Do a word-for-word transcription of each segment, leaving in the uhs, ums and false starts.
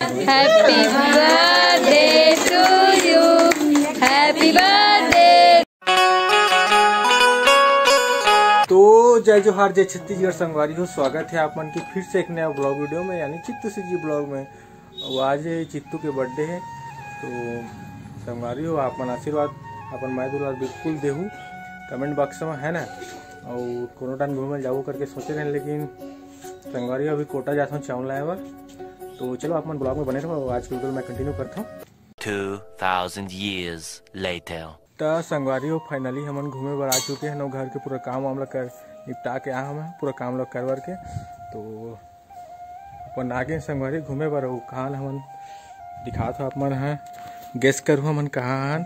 Happy birthday to you, happy birthday। तो जय जोहार, जय छत्तीसगढ़ संगवारी हो, स्वागत है आप मन के फिर से एक नया ब्लॉग वीडियो में, यानी चित्तू सी जी ब्लॉग में। और आज ये चित्तू के बर्थडे है, तो संगवारी हो, आप मन आशीर्वाद, अपन माय दुलार बिल्कुल देहू कमेंट बॉक्स में, है ना। और कोनो टाइम घूमे जाबो करके सोचे रहे, लेकिन संगवारी हो, अभी कोटा जात हूँ चावल लाए बर। तो चलो, आप मन ब्लॉग में बने रहो, आज के वीडियो मैं कंटिन्यू करता हूँ। Two thousand years later। त संगवारी हो, फाइनली हमन घूमे बर आ चुके हैं, और घर के पूरा काम वाम ला कर निपटा के आ हम पूरा काम ला कर बर के। तो अपन आ गए संगवारी घूमे बर, अउ कहाँ ल हमन दिखात हो आप मन ह, गेस करू हमन कहाँ हन।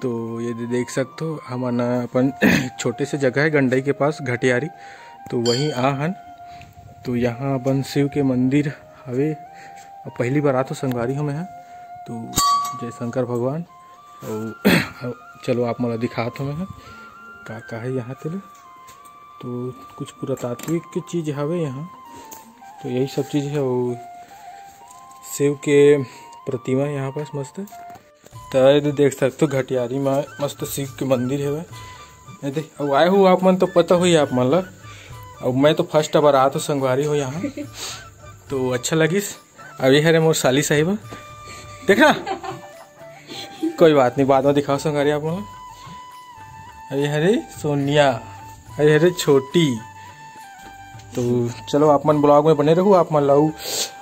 तो ये दे-, देख सकते हो, हमन अपन छोटे से जगह है गंडई के पास घटियारी, तो वहीं आ हन। तो यहाँ अपन शिव के मंदिर हवे, अब पहली बार आत हो संगवारी हो मैं ह। तो जय शंकर भगवान। अउ चलो, आप मन ला दिखात हो मैं ह, का का है यहाँ तेले। तो कुछ पुरातात्विक के चीज हवे यहाँ, तो यही सब चीज है। अउ शिव के प्रतिमा यहाँ पास मस्त है। तो ये दे देख सकते हो, घटियारी में मस्त शिव के मंदिर हवे। ये दे, अउ आए हो आप मन तो पता होही आप मन ला। अब मैं तो फर्स्ट बार आत हो संगवारी हो यहाँ, तो अच्छा लगिस। अब ये हरे मोर साली साहिबा, देख ना, कोई बात नहीं, बाद में दिखाओ संगवारी आप मन ला। अब ये हरे सोनिया, अब ये हरे छोटी। तो चलो, आप मन ब्लॉग में बने रहो, आप मन ला अउ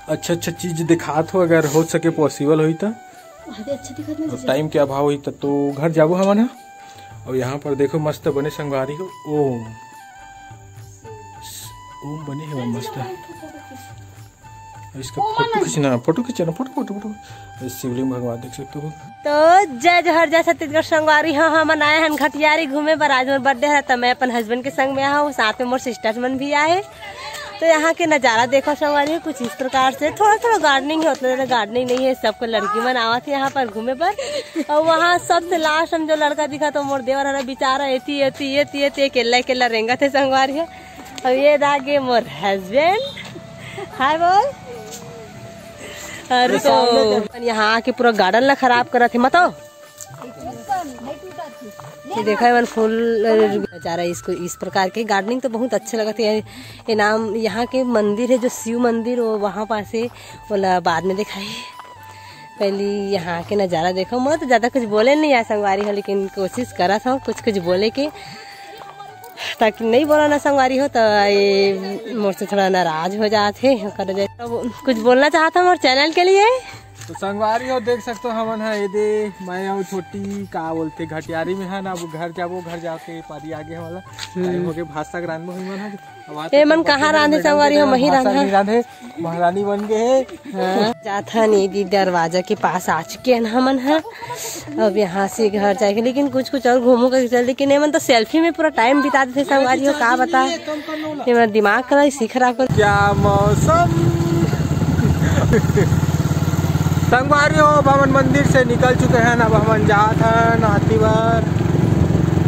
अच्छा अच्छा चीज दिखात हो, अगर हो सके पॉसिबल होई तो। अरे, अच्छा दिखत नहीं और टाइम के अभाव होई तो, तो घर जाबो हमन ह। और यहाँ पर देखो, मस्त बने संगवारी हो, ओम, ओम बने हवे मस्त। इसका फोटो खींचना, फोटो खींचना, फोटो, फोटो, फोटो। ये शिवलिंग भगवान देख सकते हो। तो जय जोहार, जय छत्तीसगढ़ संगवारी हो, हमन आए हन घटियारी घूमे बर। आज मोर बर्थडे है, तो मैं अपन हस्बैंड के संग में आहूँ, साथ में मोर सिस्टर्स मन भी आए। तो यहाँ के नज़ारा देखो संगवारी हो, कुछ इस प्रकार से, थोड़ा थोड़ा गार्डनिंग है, उतना ज़्यादा गार्डनिंग नहीं है, सबको लड़की मन आवत है यहाँ पर घूमे बर। और वहाँ सबसे लास्ट में जो लड़का दिखा, तो मोर देवर हरा बेचारा एती एती एती एती अकेला अकेला रेंगत है संगवारी हो। अब ये दागे मोर हस्बैंड, हाय बोल। अरे तो यहाँ आके पूरा गार्डन ला खराब करत है, मत आओ। ये देखा है मन फूल नजारा, इसको इस प्रकार के गार्डनिंग तो बहुत अच्छे लगत है। ये नाम यहाँ के मंदिर है जो शिव मंदिर, वो वहाँ पास है, बोला बाद में दिखाई। पहले यहाँ के नज़ारा देखो, मैं तो ज़्यादा कुछ बोले नहीं यार संगवारी हो, लेकिन कोशिश करत हूँ कुछ कुछ बोले के, ताकि नहीं बोला ना संगवारी हो तो ये मोर से थोड़ा नाराज हो जात है। ओकर वजह से अब कुछ बोलना चाहता हूँ मोर चैनल के लिए। तो संगवारी हो देख सकते हो हमन ह ये दे मैं अउ छोटी का बोलते घटियारी में है ना, अब घर जाबो, घर जाके पारी आगे वाला टाइम हो गए, भात साग रांधबो हमन ह। अब आते ए मन तो कहाँ रांधे संगवारी हो, मही भात साग रांधा। नहीं रांधे, महारानी बन गए है। हाँ, जात हन ये दे दरवाजा के पास आ चुके हैं हमन ह। अब यहाँ से घर जाके, लेकिन कुछ कुछ और घूमो का चल, लेकिन ये मन तो सेल्फी में पूरा टाइम बिता देते संगवारी हो, का बता। ये मेरा दिमाग का इसी खराब कर। क्या मौसम। संगवारी हो, अब हमन मंदिर से निकल चुके हैं, अब हमन जात हन आरती बर।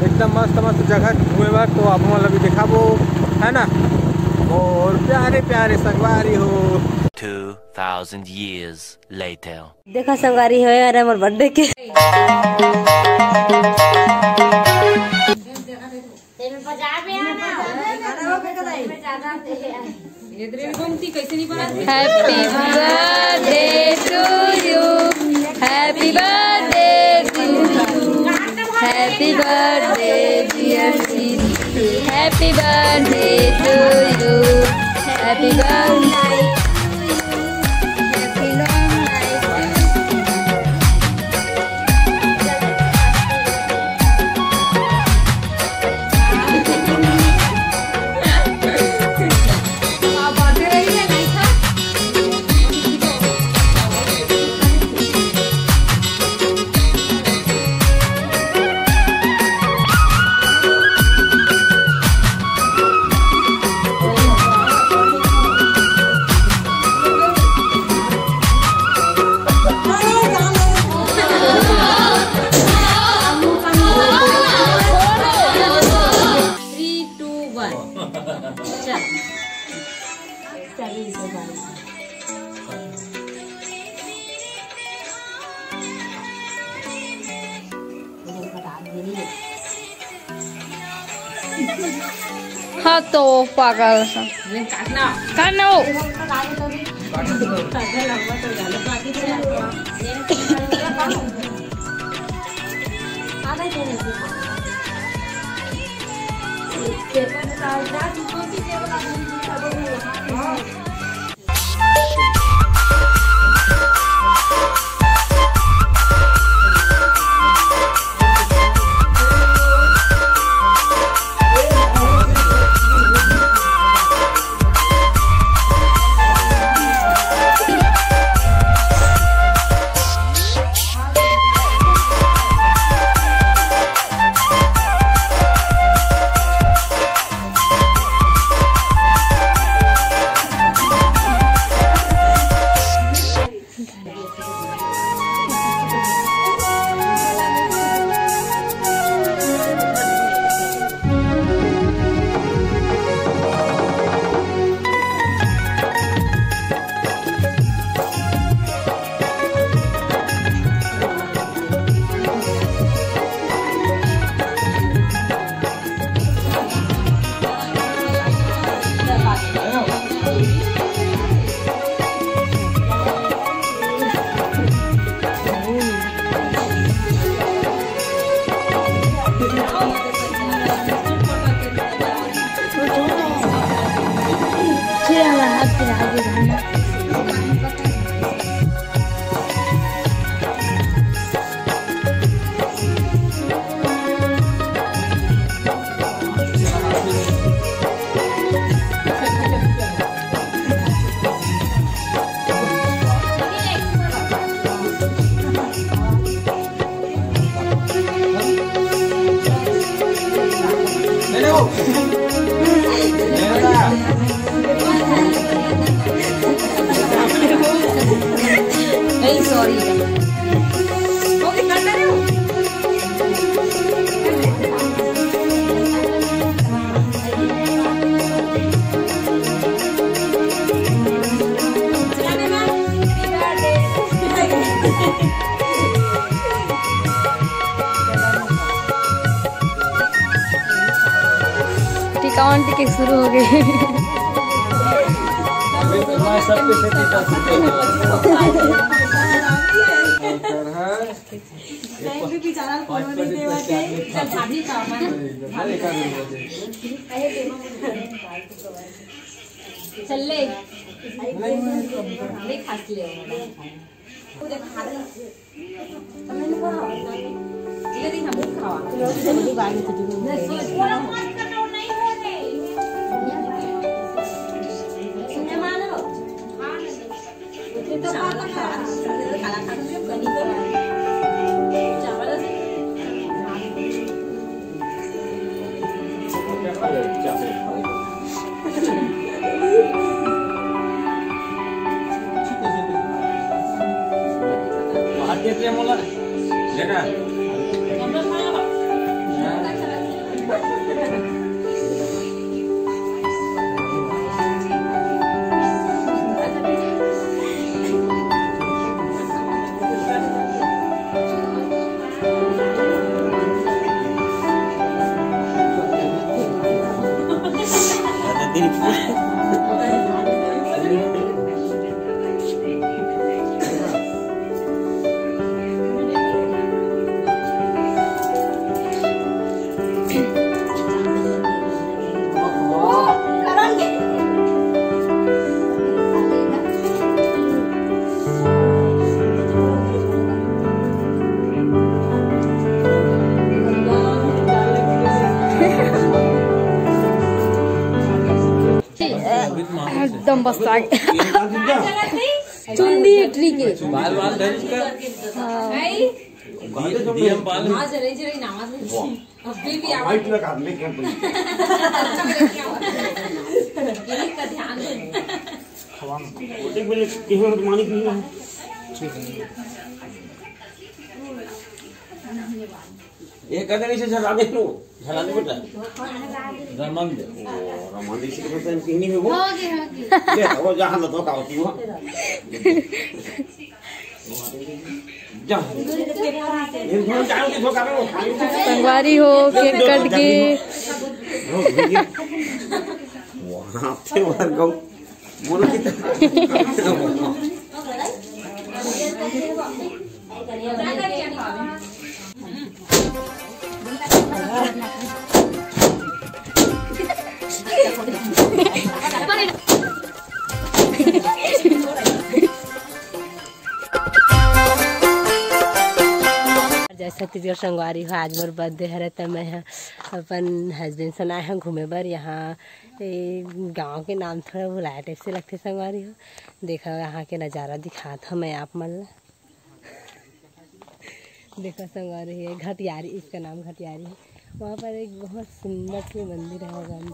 एकदम मस्त मस्त जगह घूमे बर, तो आप मन ला भी दिखाबो, है ना। और प्यारे प्यारे संगवारी हो। Two thousand years later। देखा संगवारी हो, अरे मोर बर्थडे के Happy birthday to you. Happy birthday to you. Happy birthday, dear Siri. Happy birthday to you. Happy birthday to you. Happy long life to you. हाँ तो पागल सा। काट ना हो। नहीं, सॉरी। टिकावन टिके शुरू हो गए। चल ले। ले खा ले। एकदम बस आ गया। चुंदी ट्री के। बाल बाल धर इसका। हाँ। दिए, दिए हम बाल। अभी भी आवाज। यही का ध्यान दे। एक मिनट, केहू मानिक नहीं है। ये कदर इसे झरा दे लो, झरा दे बेटा। रमन दे। ओ, रमन दे, इसे कहते हैं, हिंदी में वो। हो गया, हो गया। ले, वो जहाँ लो, धोखा होती हो। जा। ये धो, जाओ, ये धोखा करो। संगवारी हो, केक कट गे। वहाँ थे, वहाँ गाँव। बोलो कि जय छत्तीसगढ़ संगवारी हो, आज मोर बर्थडे हरे, त मैं ह अपन हस्बैंड सन आए हंव घूमे बर। यहाँ ए गांव के नाम थोड़ा भुलाए टाइप से लगथे संगवारी हो। देखो, यहाँ के नज़ारा दिखात हंव मैं आप मन ला। देखो संगवारी, ये घटियारी, इसका नाम घटियारी है। वहाँ पर एक बहुत सुंदर सी मंदिर है भगवान।